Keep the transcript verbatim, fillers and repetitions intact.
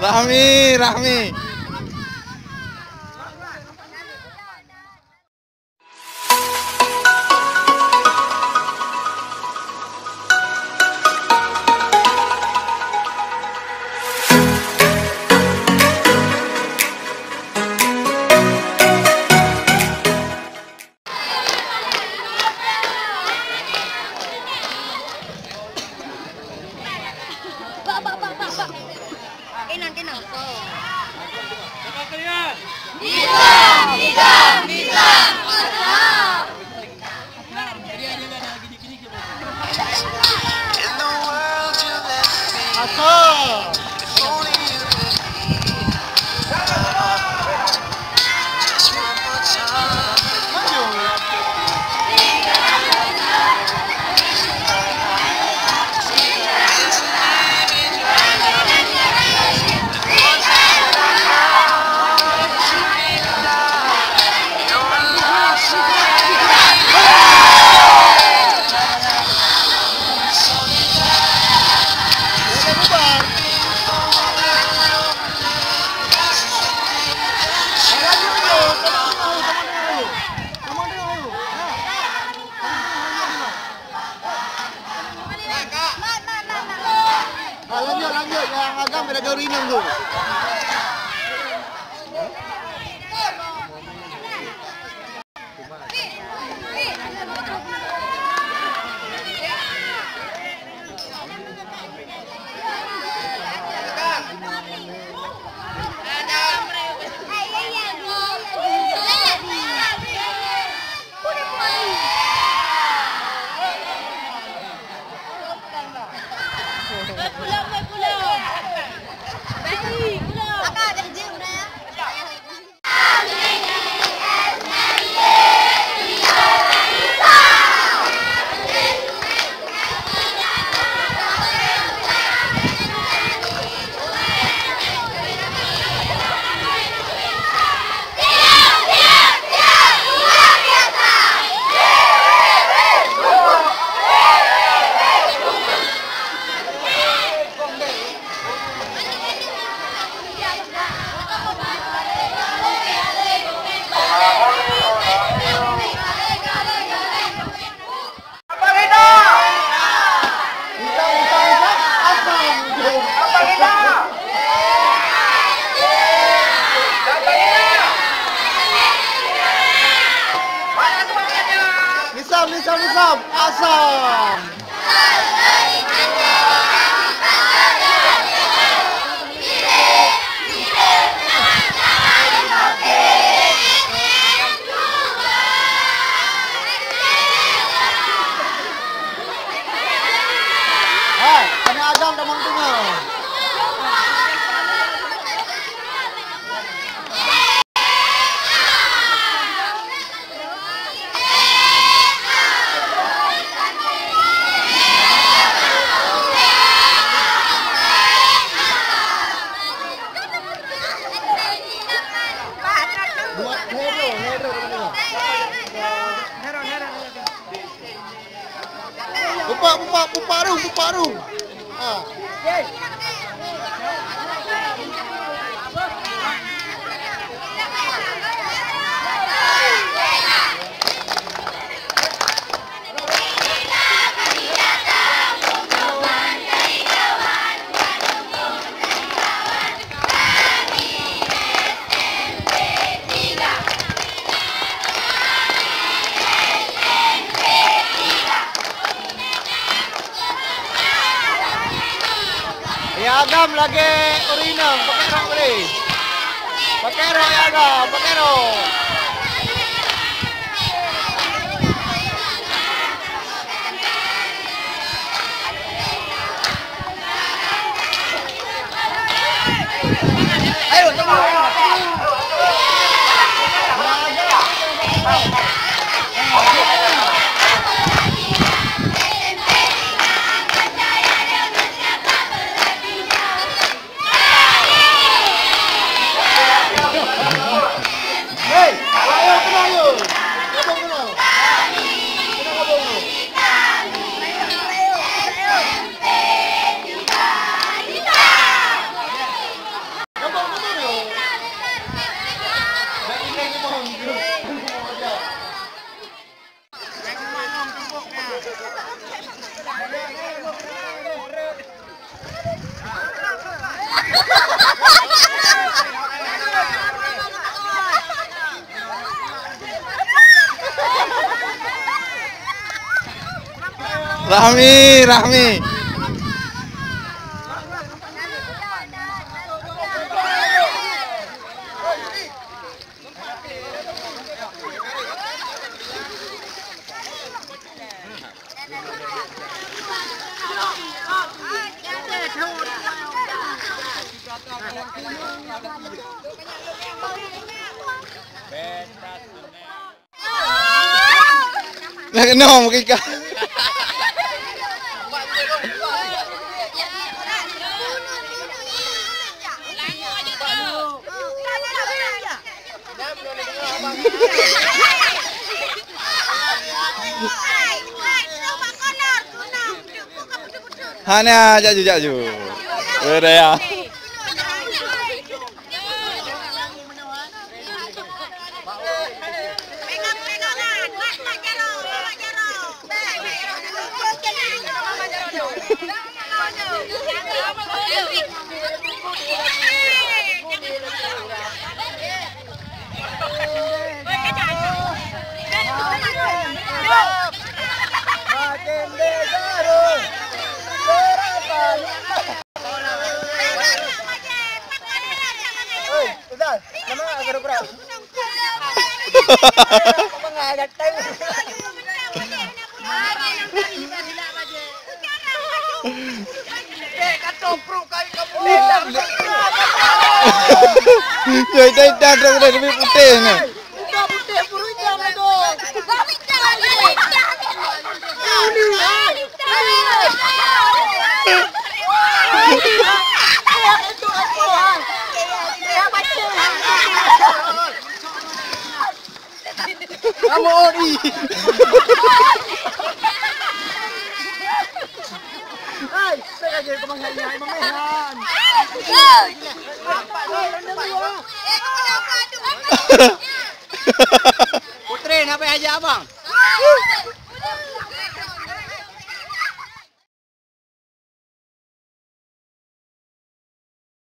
Rahmi, Rahmi. Bak, bak, bak, bak, bak. Kena, kena. Nizam, nizam, nizam. Asal. Ah, lanjut, lanjut. Yang agam pada juri enam tu. Misam, misam, misam. Asam. Hai, aneuk agam tamong teungoh. Buat hero, hero, hero. Pupak, pupak, pupak rung, pupak rung. Ha. Ya agam lagèe ureueng inong, pakai rok boleh. Pakai rok ya agam, pakai rok. Hei, Rahmi, Rahmi. Nak kena mungkin kah. Hana, jak ju, jak ju. Eh, daya. Oi, Ustaz, nama agak kurang? Apa nggak ada tem? Jai, jai, jai, jai, lebih putih ni. Kamu ori. Hai, saya aja kemang hai hai memehan. Putri, kenapa aja abang?